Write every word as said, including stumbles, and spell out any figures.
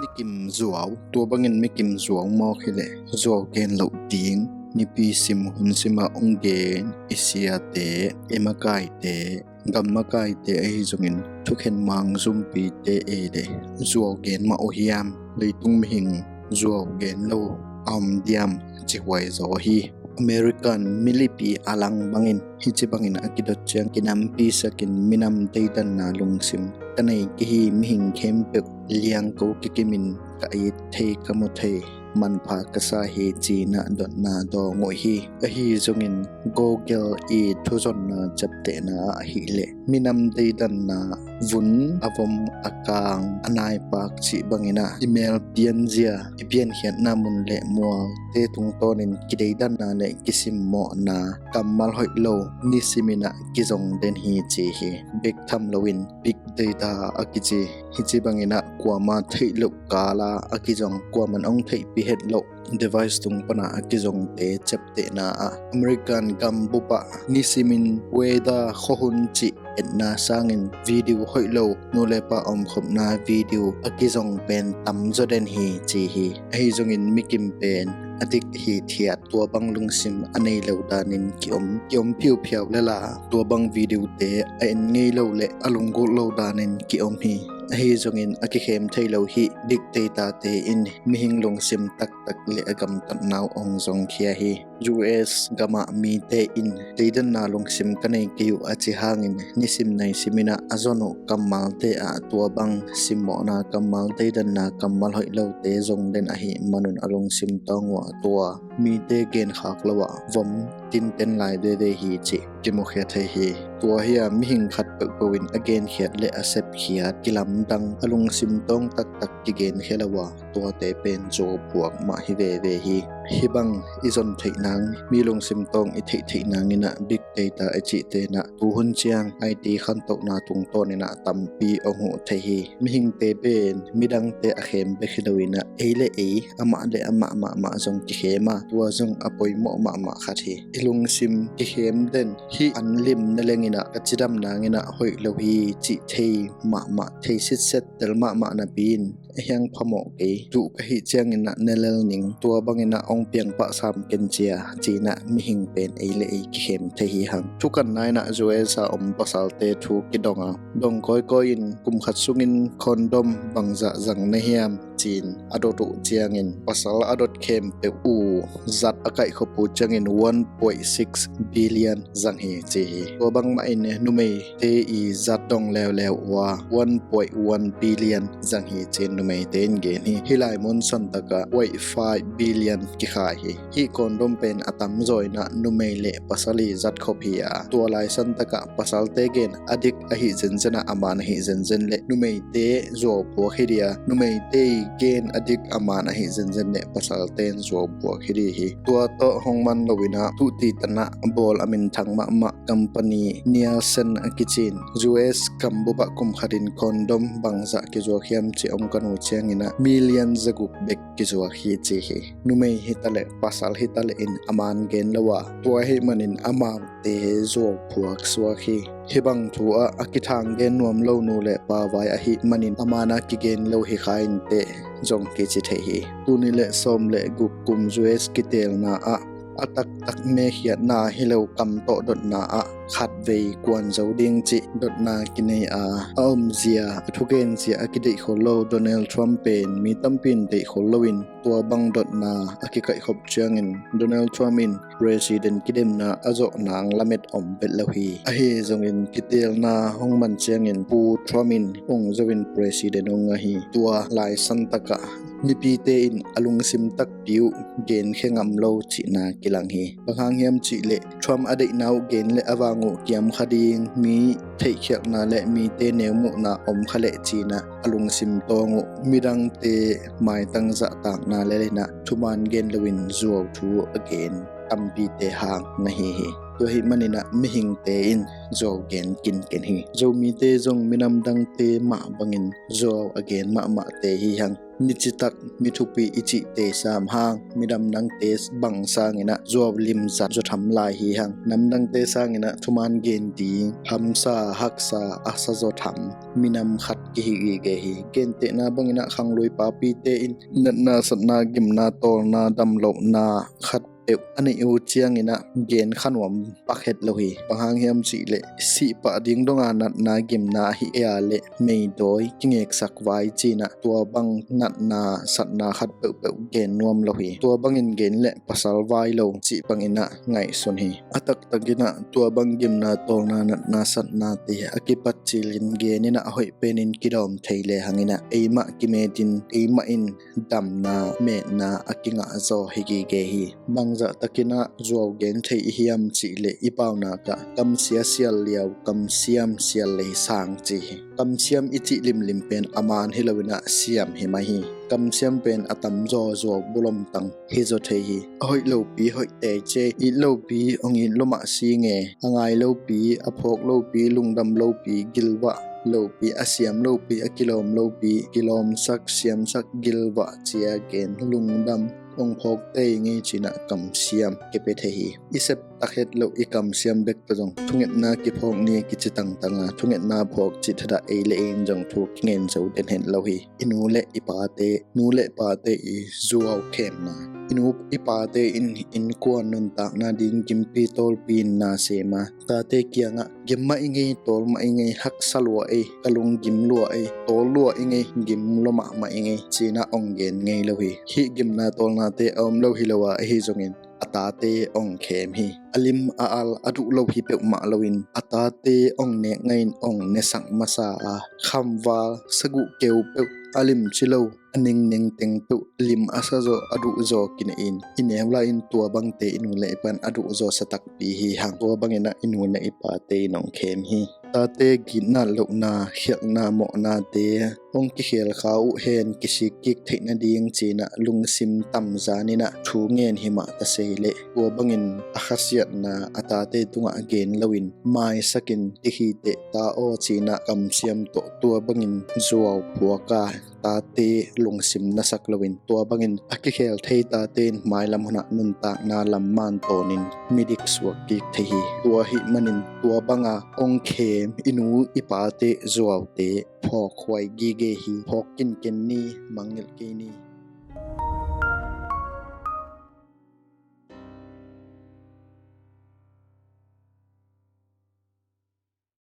Mikim zuau, tua bangin mikim zuau mawk hileh zuau gen loh ding. Nipi sim hun simah ung gen i siate, i makaite, gam makaite ahi zongin thukhen mang zumpite ei le zuau gen mah uh hiam? Leitung mihing zuau gen lo a om diam? Ci huai zaw hi. American milipi a lang bangin hici bangin a kidot ciang kinampi sakin minam deidanna lungsim ka nei kihi, mihing khempeuh liangko kikimin ka it thei ka mu thei manpha ka sa hi cinah dotna dawng uh hi. Ahi zongin Google i thuzonna ciaptehna ah hileh minam deidanna vun a vom a kang a naipak cih banginah i mel pianzia i piankhiatna mun le mualte tungtawnin kideidanna le kisimmawhna kammal hoih lo nisiminah kizong den hi ci hi. Bek tham loin big data a kici hici banginah kuama theih loh kala a kizong, kuaman ong theihpih het loh device tung pana a kizongte ciaptehna ah American gambupah nisimin weather khuahun cih etna sangin video hoih lo, nu le pa omkhopna video a kizong pen tamzaw den hi ci hi. Ahi zongin mikim pen a dik hithiat tua bang lungsim a nei lo danin kiom kiom phiuphiau lela tua bang videote a en ngei lo le a lunggulh lo danin kiom hi. Ahi zongin a kikhem thei lo hih dik data-te in mihing lungsim taktak le a gamtatna uh ong zongkhia hi. U S gamah mite in deidanna lungsim ka nei kei uh a ci hangin nisim naisiminah a zon uh kammalte ah tua bang simmawhna kammal, deidanna kammal hoih lote zong den ahih manun a lungsim tawng uh a tua mite genkhak lo ah vom tinten lai veve hi cih kimukhia thei hi. Tua hi-a mihing khat peuhpeuh in a genkhiat le a sepkhiat kilamdang a lungsim tawng taktak kigenkhia lo a tuate pen zuau phuak mah hi veve hi. Hih bang i zon theih nang, mi lungsim tawng i theih theih nanginah big data i cihte inah tuhun ciang I T khantohna tungtawninah tampi ong huh thei hi. Mihingte pen midangte a khem bek hi loinah ei le ei, amah le amah mahmah zong kikhem a, tua zong a poimawh mahmah khat hi. I lungsim kikhem den hih an lim na lenginah ka cidam nanginah hoih lo hi cih thei mahmah, thei sitset tel mahmah napi in a hiang phamawh kei, duh ka hih cianginah na lel ning, tua banginah ong piangpah sam ken cia cinah mihing pen ei le ei kikhem thei hi hang. Thukanna inah U S a om pasalte thu kidong a, dong kawikawi in kum khat sungin condom bangzah zang na hiam cin a dot uh ciangin pasal a dot khempeuh uh zat a kaihkhop uh ciangin one point six billion zang hi ci hi. Tua bangmah in numeite i zat dong leuleu uh a one point one billion zang hi ci-in numeite in gen hi. Hih lai mun santakah point five billion kikhai hi. Hih condom pen a tamzaw inah numei le pasal i zat khop hi a, tua lai santakah pasalte gen a dik ahi zenzenah a man ahi zenzen le numeite zuau phuak hi dih a, numeite i gen a dik a man ahi zenzen le pasalte in zuau phuak hi dih hi. Tua tawh hong man loinah tuhti tanah bawl a minthang mahmah company Nielsen a kicin U S gambupah kum khatin condom bangzah kizuak hiam cih ong kan uh cianginah million zaguk bek kizuak hi ci hi. Numei hitaleh pasal hitaleh in a man gen lo a, tua ahih manin amaute zuau phuak suak hi. Hih bang thu ah a kithang gen nuam lo nu le pa vai ahih manin a man a kigen lo hi kha inteh zong kici thei hi. Tuni le sawm le guk kum U S kiteelna ah a taktak mekhiatna hi lo kam tawh dotna ah khatvei kuan zo ding cih dotna kinei a, a omzia, a thugenzia a kideihkhol lo Donald Trump pen mi tampi in deihkhol loin tua bang dotna a kikaihkhop ciangin Donald Trump in president kidemna a zawh nang lamet om vet lo hi. Ahi zongin kiteelna hong man ciangin Pu Trump in ung zoin president ung ahi. Tua lai santakah mipite in a lungsim takpi uh genkhia ngam lo cihna kilang hi. Bang hang hiam cihleh Trump a deihna uh gen le a vang uh kiam kha ding, mi theihkhialhna le mite neumuhna om kha leh cinah a lungsim tawng uh midangte maitang zahtakna le lenah thuman gen loin zuau thu a gen tampite hang na hi hi. Tua ahih manin ah mihingte in zuau gen kinken hi. Zomite zong minam dangte mah bangin zuau a gen mahmahte hi hang. Mi citak, mi thupi i cihte sam hang, minam dangte bang sangin ah zuau limzat zaw tham lai hi hang. Nam dangte sangin ah thuman gen ding, hamsa haksa a sa zaw tham minam khat kihi gige hi. Gentehna bangin ah khanglui papite in natna satna, gimna tawlna, damlohna khat peuh a neih uh ciangin ah gen kha nuam pak het lo hi. Bang hang hiam cih leh sih pah ding donga natna gimna ahi kei a leh meidawi kingeksak vai ci-in ah tua bang natna satna khat peuhpeuh gen nuam lo hi. Tua bangin gen leh pasal vai lo cih bangin ah ngaihsun hi. A taktakin ah tua bang gimna tawlna natna satnate a kipat cilin gen in ah a hoih penin kidawm thei le hangin ah eimah kimetin eimah in damna metna a kingah zaw hi gige hi. Bangzah takin ah zuau gen thei i hiam cih leh i paunak ah kamsia sial liau, kamsiam sial lei sang ci hi. Kamsiam i cih limlim pen a man hi loin ah siam hi mai hi. Kamsiam pen a tamzaw zuau bulomtang hi zaw thei hi. A hoih lopi hoih teice, it lopi hong it lua mah si nge, a ngai lopi, a phawk lopi, lungdam lopi, gilvah lopi, a siam lopi, a kilawm lopi, kilawmsak, siamsak, gilvah, cia gen, lungdam, hong phawk tei ngei ci-in ah kamsiam kipia thei hi. I sep tak het loh i kamsiam bek tawh zong thungetna kiphawk ni kici tangtang a, thungetna phawk cih thadah ei le ei in zong thu kingen zo den het lo hi. I nu le i pate, nu le pate i zuau khemna. I nu i pate in innkuan nuntakna ding gimpi tawlpi in na sem a, tate kiangah gim mah i ngei, tawl mah i ngei, haksa lua ei, ka lunggim lua ei, tawl lua i ngei, gim lua mahmah i ngei ci-in ah hong gen ngei lo hi. Hih gimna tawlnate a om lo hi lo a, ahi zongin a tate hong khem hi. A lim a al a duh lo hi peuhmah loin a tate hong nek ngei in hong nesak masa a, khamval saguh keu peuh, a limci lo, a ningning teng peuh lim a sa zaw, a duh zaw kinei in i neu lai-in tua bangte i nu le i pa'n a duh zaw sa takpi hi hang. Tua bangin ah i nu le i pate in hong khem hi. Tate gitna lohna, khialhna mawhnate hong kikhel kha uh hen, kisik kik theih nading ci-in ah lungsim tamzan in ah thu ngen hi mah ta sei leh tua bangin a khasiatna a tate tungah gen loin maisakin, ti hi teh ta aw ci-in ah kamsiam tawh tua bangin zuau phuak a, tate lungsim nasak loin tua bangin a kikhel thei tate in mailam hunah nuntakna lam man tawnin midik suak kik thei hi. Tua ahih manin tua banga hong khem i nu i pate zuaute phawk huai gige hi. Phawk kinken ni, mangngilh kei ni.